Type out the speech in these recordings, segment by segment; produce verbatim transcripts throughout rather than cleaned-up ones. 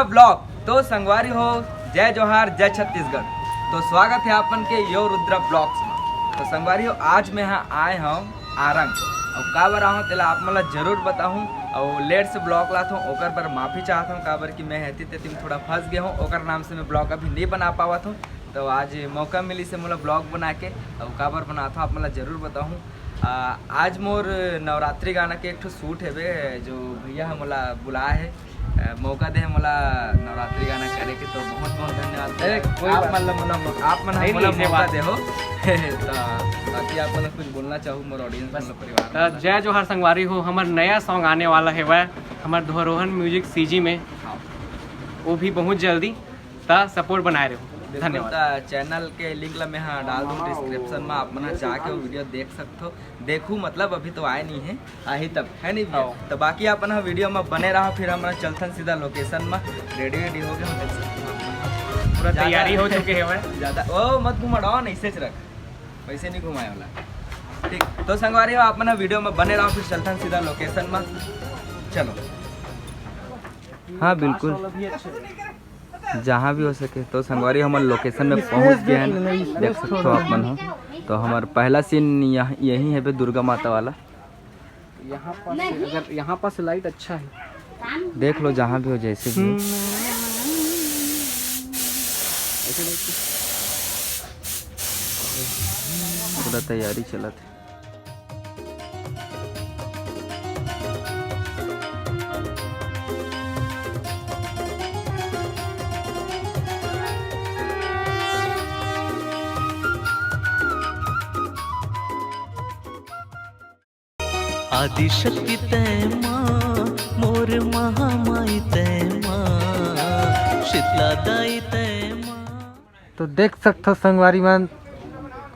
Blog. तो संगवारी हो, जय जोहार, जय छत्तीसगढ़। तो स्वागत है आपन के यो रुद्रा ब्लॉग्स में। तो संगवारी हो, आज मैं यहाँ आए हूँ आरंग। और काबर आहूँ तेला आप मन ला जरूर बताहूँ। और लेट से ब्लॉग लात हूँ, ओकर बर माफी चाहत हूँ, काबर कि मैं हेती तेती में थोड़ा फंस गया हूँ, ओकर नाम से मैं ब्लॉग अभी नहीं बना पावत हूँ। तो आज मौका मिली से मोला ब्लॉग बना के, और काबर बनात हूँ आप मन ला जरूर बताहूँ। आ, आज मोर नवरात्रि गाना के एक ठो शूट हेबे, जो भैया ह मोला बुलाए हे, अ, मौका दे हे मोला नवरात्रि गाना करे के, तो बहुत बहुत धन्यवाद भैया। ए, कोई आप बात मन ला मोला, आप मन ह नहीं, मोला नहीं, ये मौका बात दे हो। तो बाकी आप मन ला कुछ बोलना चाहूँ मोर ऑडियंस, बस, मतलब परिवार तो मन ला। जय जोहार संगवारी हो, हमर नया सॉन्ग आने वाला है वह हमर धोरोहन म्यूजिक सीजी में, हाँ। वो भी बहुत जल्दी, ता सपोर्ट बनाए रहो। बिल्कुल, धन्यवाद। ता चैनल के लिंक ला मैं हाँ डाल दूँ डिस्क्रिप्शन में, आप मन ह जाके वो वीडियो देख सकथो। देखू मतलब अभी तो आए नहीं है, आही तब, है नहीं भैया? हाँ। तो बाकी अपन ह वीडियो में बने रहा, फिर हम चलथन सीधा लोकेशन में। रेडी वेडी हो गए हो, देख सकते हो। पूरा ज्यादा तैयारी हो चुके हैं भाई। ज्यादा ओ मत घुमा, डाउन ऐसे रख, वैसे नहीं घुमाए वाला। ठीक, तो संगवारी हो, आप मन वीडियो में बने रहो, फिर चलथन सीधा लोकेशन में। चलो। हाँ, बिल्कुल। जहाँ भी हो सके। तो संगवारी, हमन लोकेशन में पहुँच गए हैं, देख सकते हो आप मन हो। तो हमार पहला सीन यह, यही है बे, दुर्गा माता वाला। यहाँ पास से, अगर यहाँ पास से लाइट अच्छा है। देख लो, जहाँ भी हो, जैसे भी हो। ऐसे लाइट पूरा तैयारी चलत है। आदिशक्ति तय माँ, मोर महामाई तय माँ, शीतला दाई तय माँ। तो देख सकथो संगवारी मन,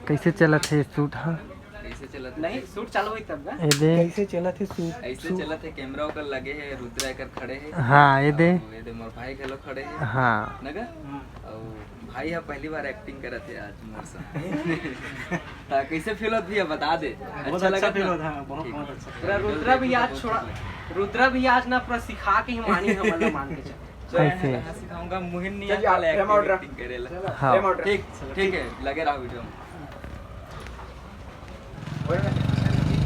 कैसे चलत हे शूट ह। कैसे चलत हे? नहीं, शूट चालू होई तब ना। ए दे। कैसे चलत हे शूट? ऐसे शूट। चलत हे, कैमरा ओकर लगे हे, रुद्रा एकर खड़े हे। हाँ, ए दे। अउ ए दे मोर भाई घलो खड़े हे। हाँ। नगा? हाँ। अउ भाई ह पहली बार एक्टिंग करत हे आज मोर संग। ता कैसे फील होत भैया, बता दे। बहुत अच्छा अच्छा लगा फील ना? होत हे, हाँ, बहुत, ठीक। बहुत अच्छा। पूरा रुद्रा भी आज छोड़ा, रुद्रा भी आज ना पूरा सिखा के ही मानी हमन ला, मान के चल। कैसे? मैं सिखाऊंगा, मुहिन नहीं चल आता जा, ले एक्टिंग, एक्टिंग करे ला। हाँ। ठीक, ठीक है, लगे रहो वीडियो में।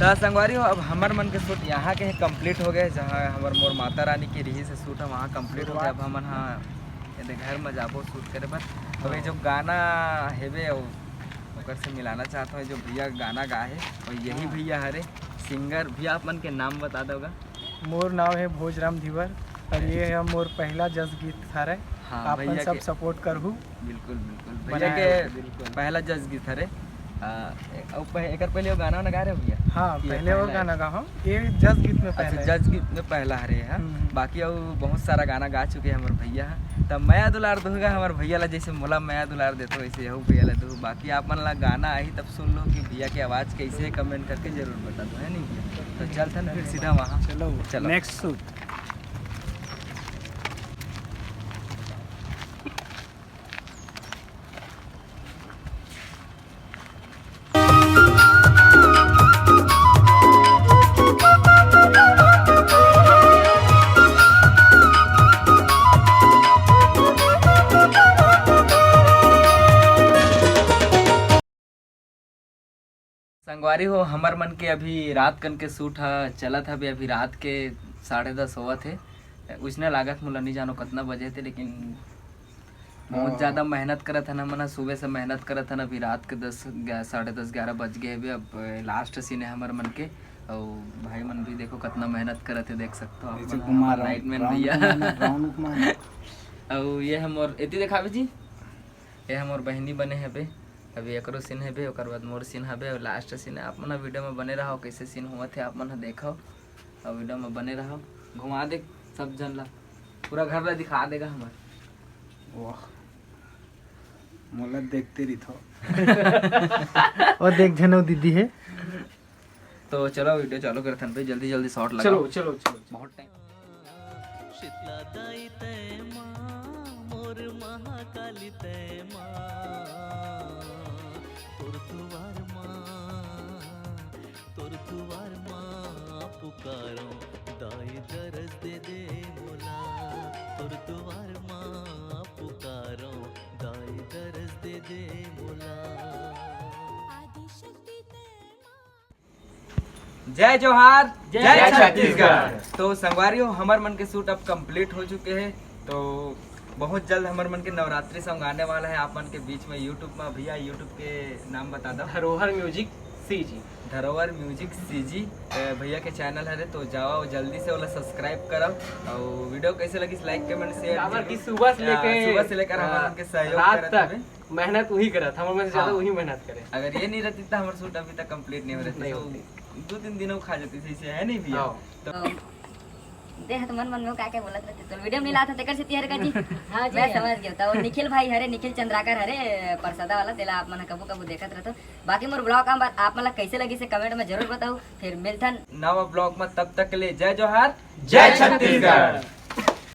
त संगवारी हो, अब हमर मन के शूट यहाँ के कंप्लीट हो गए, जहाँ हमर मोर माता रानी के रिहिस हे शूट ह, वहाँ कंप्लीट हो गए। अब हमन हाँ एदे घर में जाबो शूट करे बर। अब ये जो गाना हेबे, ओकर से मिलाना चाहत हूँ, जो भैया गाना गाए हे, और यही हाँ। भैया हरे सिंगर। भैया, आप मन के नाम बता दोगा? मोर नाम है भोजराम धीवर और ये है मोर पहला जस गीत हरे। हाँ, आप मन भैया सब के सपोर्ट करहू। बिल्कुल, बिल्कुल। भैया बनाए के रहो, बिल्कुल। पहला जस गीत हरे। आ, ए-, अउ पह-, एकर पहले वो गाना वाना गाए रहे हो भैया? हाँ, ये पहले वो पहला गाना है। गा हम, ये जस गीत में अच्छा, पहला है। जस गीत में पहला हरे, हाँ। हम्म, हम्म। बाकी अउ बहुत सारा गाना गा चुके हैं हमारे भैया, हाँ। तब मया दुलार दूंगा हमारे भैया ला, जैसे मोला मया दुलार देते हो, वैसे यहू भैया ला दू। बाकी आप मन ला गाना आही तब सुन लो कि भैया के आवाज़ कैसे है, कमेंट करके जरूर बता दो, है नहीं भैया? तो चलथन फिर सीधा वहाँ। चलो, चलो। Next shoot. संगवारी हो, हमर मन के अभी रात कन के शूट ह चलत हवे, अभी रात के साढ़े दस होवत हे। उसने लागत मोला नहीं जानो कितना बजे थे, लेकिन बहुत हाँ। ज़्यादा मेहनत करत हन हमन ह, सुबह से मेहनत करत हन। अभी रात के दस, ग्या-, साढ़े दस, ग्यारह बज गए हवे। अब लास्ट सीन है हमर मन के, अउ भाई मन भी देखो कितना मेहनत करत हे, देख सकते हो आप नीचे मन ह, कुमार, हमर लाइटमैन राउंड भैया। कुमार, राउंड कुमार। अउ ये हमर एती देखावे जी, ये हमर बहिनी बने हवे, अभी एकरो सीन हवे, ओकर बाद मोर सीन हवे, अउ लास्ट सीन है। आप मन ह वीडियो में बने रहो, कैसे सीन होवत हे आप मन ह देखो, अउ वीडियो में बने रहो। घुमा दे सब जन ला, पूरा घर ला दिखा देगा हमर। वाह, मोला देखते रहिथो। वो देख झनो दीदी है। तो चलो वीडियो चालू करथन भाई, जल्दी जल्दी शॉट लगाओ। चलो, चलो, चलो, चलो। बहुत टाइम। शीतला दाई तय माँ, मोर महाकाली तय माँ, तोर दुवार माँ, तोर दुवार माँ पुकारो, दाई दरस दे दे मोला, तोर दुवार जय जोहार, जय जय छत्तीसगढ़। छत्तीसगढ़। तो संगवारी हो, हमर मन के शूट अब कंप्लीट हो चुके हैं। तो बहुत जल्द हमर मन के नवरात्रि सॉन्ग आने वाला है आप मन के बीच में YouTube में। भैया, YouTube के नाम बता दो। धरोहर म्यूजिक सीजी। धरोहर म्यूजिक सीजी, अ, भैया के चैनल हरे, तो जाओ जल्दी से ओला सब्सक्राइब करो। और वीडियो कैसे लगी, लाइक, कमेंट, शेयर काबर जरूर। कि सुबह से अ, लेके, सुबह से लेकर हमर अ, मन के सहयोग रात करत तक हवे। मेहनत वही करत, हमर मन से ज्यादा हाँ। वही मेहनत करे। अगर ये नहीं रहती तो हमर शूट अभी तक कंप्लीट नहीं हो रहती। नहीं तो होती। दो तीन दिन खा जाती थी, इसे है नहीं भैया? हाँ। तो तो देह तो मन मन में का के बोलत रहते, तो वीडियो में नहीं लात, तेकर से तिहर कर जी। हाँ जी। मैं समझ गया। तो निखिल भाई हरे, निखिल चंद्राकर हरे, परसदा वाला, तेला आप मन कबू कबू देखत रहतो। बाकी मोर ब्लॉग आप मन ला कैसे लगी से कमेंट में जरूर बताओ। फिर मिलथन नवा ब्लॉग में, तब तक के लिए जय जोहार, जय छत्तीसगढ़।